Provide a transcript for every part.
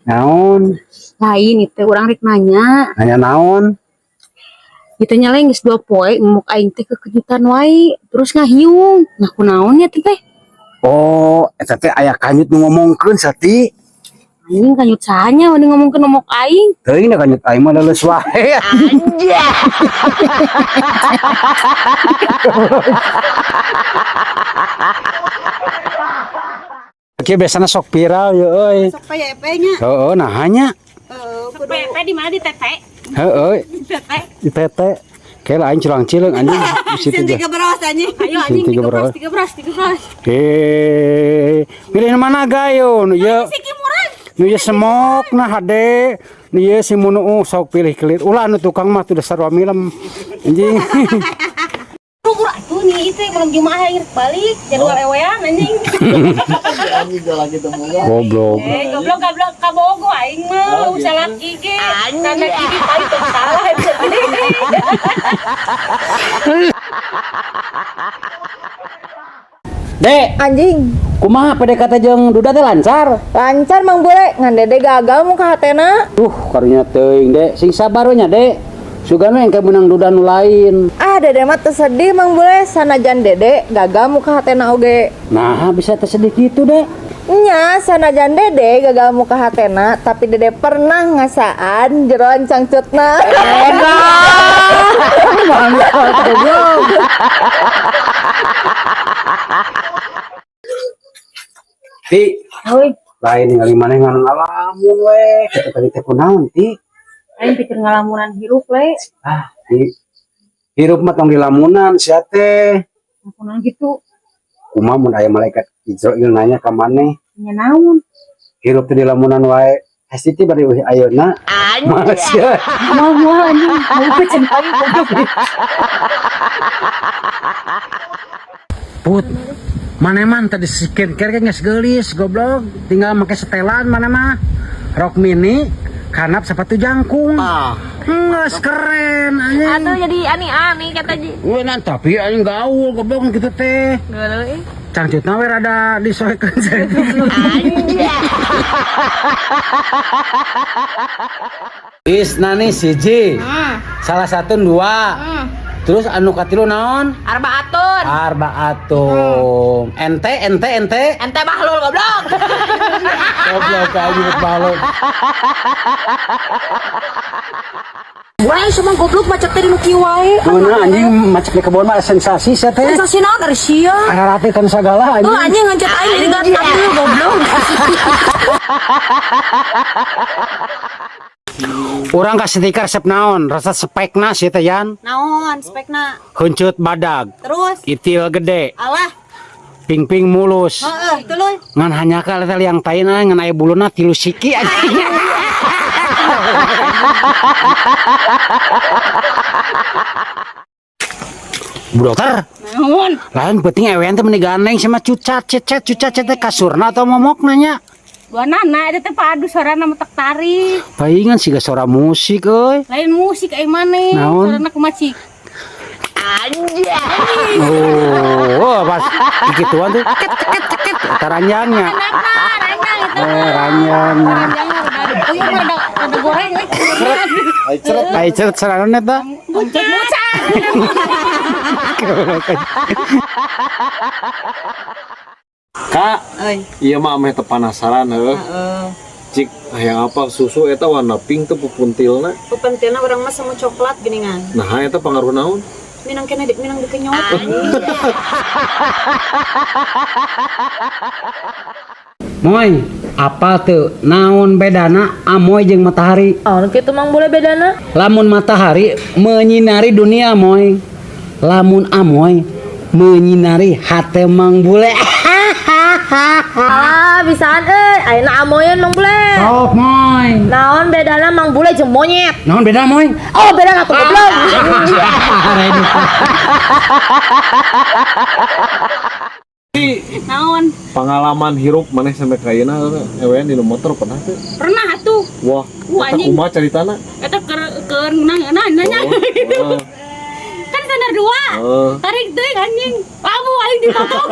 Naon? Lain itu urang rek nanya. Nanya naon? Gitu nya lain geus 2 poe ngomong aing teh kekejutan wae, terus ngahiung. Nah, kunaon nya teh? Oh, eta teh aya kanyut nu ngomongkeun sati. Anjing, kanyut sahanya wani ngomongkeun ngomong aing? Teuing da kanyut aing mah leuleus wae. Oke, biasanya sok viral ya euy. Sok PYP nya. Heeh, nah hanya. Heeh, kudu. Pepe di mana, di tete? Heeh, Tete. di tete. Kayak lain cilang-cileung anjing di situ Sin aja. tiga beras anjing. Ayo anjing, tiga tiga beras. beras, tiga beras, tiga beras. Eh, milih mana gayo? Nu ieu, Si Kimura. nu ieu semok nah hade. Nu ieu si munu sok pilih kelir. Ulah nu tukang mah tuh dasar wamilem. Anjing. Buru atuh nih itu malam Jumat aing rek balik jadwal ewean anjing. Goblok. Eh, goblok goblok kabogo aing mah oh, salaki ge. Karena kini paling tong salah eta. Dek, Anjing, kumaha PDKT jeung Duda teh lancar? Lancar Mang Bule, ngan Dede gagal muka hatena. Karunya teuing, Dek. Sing sabar we nya, Dek. Sugan we engke meunang Duda nu lain. Ah, Dede mah tersedih Mang Bule, sanajan Dede gagal muka hatena oge. Nah, bisa tersedih gitu, Dek. Nya, sanajan Dede gagal muka hatena, tapi Dede pernah ngasaan jeroan cangcutna. Mantap, goblok. Ti, Hoi, lain ningali maneh ngan ngalamun we. Kita tadi teh kunaon, Ti? Aing pikir ngalamunan hirup le. Ah, Ti. Hirup mah tong dilamunan sia teh. Kunaon gitu? Kumaha mun aya malaikat Izrail nanya ka maneh, Nya naon? Hirup teh dilamunan wae. Hesti ti bari eueuh ayeuna. Mas ya. Moal moal anjing, mau pecen aing goblok. Put, mana man tadi skincare ge geus geulis goblok, tinggal make setelan mana mah. Rok mini, kanap sepatu jangkung. Ah, Geus keren anjing. Atuh jadi ani-ani kata ji. Weh, tapi anjing gaul goblok gitu teh. Geuleuh. Cangcutna we rada disoekeun saeutik. Isnani siji. Salah satu dua. Terus anu katilu naon? Arbaatun. Arbaatum. Ente ente ente. Ente bahlul goblok. Goblok aja buat balok. Wah, sama goblok macet teh di nu kieu wae. Mana anjing macet di kebon mah sensasi sia teh. Sensasi naon ari sia? Ararate kan sagala Tuh anjing. anjing ngencet aing jadi gatel goblok. Urang ka stiker resep naon? Rasa spekna sia teh yan. Naon spekna? Heuncet badag, Terus itil gede, alah, ping-ping mulus. heeh, tuluy. Ngan hanya ka eta liang taina ngan aya buluna tilu siki anjing. Bu dokter, Naon? Lain penting ewean teh meni gandeng sama cucat cecet cucat cecet kasurna atau momok nanya. Dua nana eta teh padu sorana mah tek tarik. Palingan siga suara musik euy. Lain musik ai maneh, Naon? sorana kumaha cik? Oh, pas gituan tuh ket ket ket eta ranjangnya. Kenapa ranjang itu? Eh, ranjangnya. Ranjang udah oh iya rada rada goreng euy. Ai ceret sarana eta. Bucat bucat. Kak, Euy, iya mah ameh teu penasaran heuh. heeh. Cik, hayang apa susu eta warna pink tuh pupuntilna. Pupentilna urang mah semu coklat geuningan. Nah, eta pangaruh naon? Minang kena minang dikenyot. Moy, apa tuh naon bedana amoy jeung matahari? Oh, kitu Mang Bule bedana. Lamun matahari menyinari dunia, Moy. Lamun amoy menyinari hate Mang Bule. Ah, bisaan euy, ayeuna amoyeun Mang Bule. Sok, Moy. Naon bedana Mang Bule jeung monyet? Naon beda, Moy? Oh, beda atuh goblok. Naon? Pengalaman hirup maneh sampai ka ayeuna ewean di motor pernah teu? Pernah atuh. Wah, Wah, eta anjing. kumaha caritana? Eta keur nang nanya. Oh, Kan standar dua. oh. Tarik teuing anjing. Labu aing dipotong.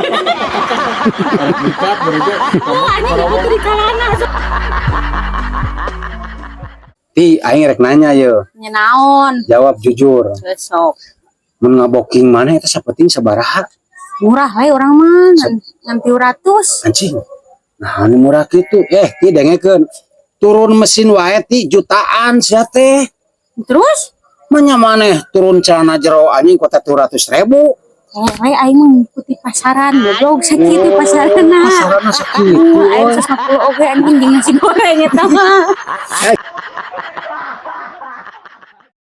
Tarik mikat berarti. Oh, anjing aku di calana. Ti, aing rek nanya ye. Nya naon? Jawab jujur. Besok. Mun ngaboking maneh eta sapenting sabaraha? Murah lah urang mah ngan 300. Anjing. Nah, anu murah kitu. Eh, ti dengekeun. Turun mesin wae ti jutaan sia teh. Terus? Manya maneh turun celana jero anjing kota 300 ribu. Eh, we aing mah ngikuti pasaran, goblok sakitu pasaranna. Pasaranna sakitu. Aing 150 oge anjing jeung nasi goreng eta mah.